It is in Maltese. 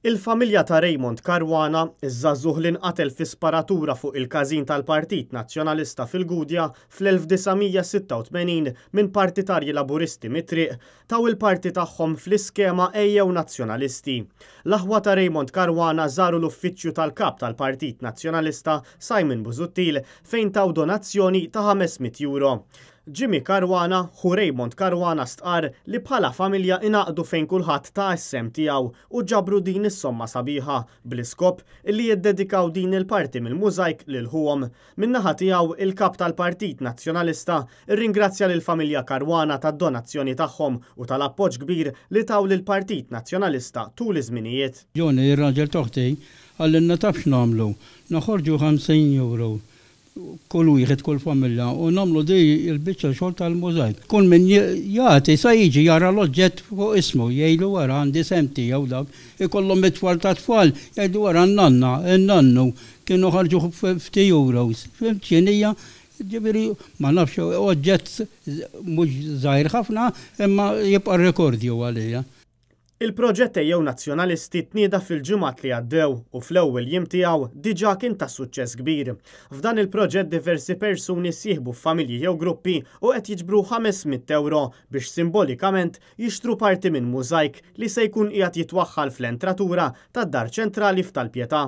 Il-familja ta' Raymond Caruana, iż-żagħżugħ li nqatel fi sparatura fuq il-każin tal-Partit Nazzjonalista fil-Gudja fl-1986 minn partitarji Laburisti mit-triq, taw il-parti tagħhom fl-iskema Ejjew Nazzjonalisti. L-aħwa ta' Raymond Caruana żaru l-uffiċċju tal-Kap tal-Partit Nazzjonalista Simon Busuttil fejn taw donazzjoni ta' 500 euro. Jimmy Caruana, ħu Raymond Caruana stqarr li bħala familja ingħaqdu fejn kulħadd ta s-sehem tiegħu u ġabru din is-somma sabiħa bl-iskop illi jiddedikaw din il-parti mill-mużajk lil ħuhom. Min-naħa tiegħu, il-Kap tal-Partit Nazzjonalista rringrazzja lill-familja Caruana tad-donazzjoni tagħhom u tal-appoġġ kbir li taw lill-Partit Nazzjonalista tul iż-żminijiet. Johnny, ir-raġel t'oħti, qalilna taf x'nagħmlu? Noħorġu 50 euro kull wieħed, kull familja, u nagħmlu di l-biċċa xogħol tal-mużajk. Kull min jagħti sa jiġi jara l-oġġett fuq ismu, jgħidu wara għandi sehem tiegħu dak. Ikollhom it-tfal tat-tfal, jgħidu wara n-nanna, in-nannu, kienu ħarġu ftit euros. Fhimt x'inhija? Ġifieri, ma nafx, oġġett mhux żgħir ħafna, imma jibqa' rikordju għalija. Il-proġett Ejjew Nazzjonalisti tnieda fil-ġimgħat li għaddew u fl-ewwel jiem tiegħu diġà kien ta' suċċess kbir. F'dan il-proġett diversi persuni ssieħbu f'familji jew gruppi u qed jiġbru 500 ewro biex simbolikament jixtru parti minn mużajk li se jkun qiegħed jitwaħħal fl-entratura tad-Dar Ċentrali f'Tal-Pietà.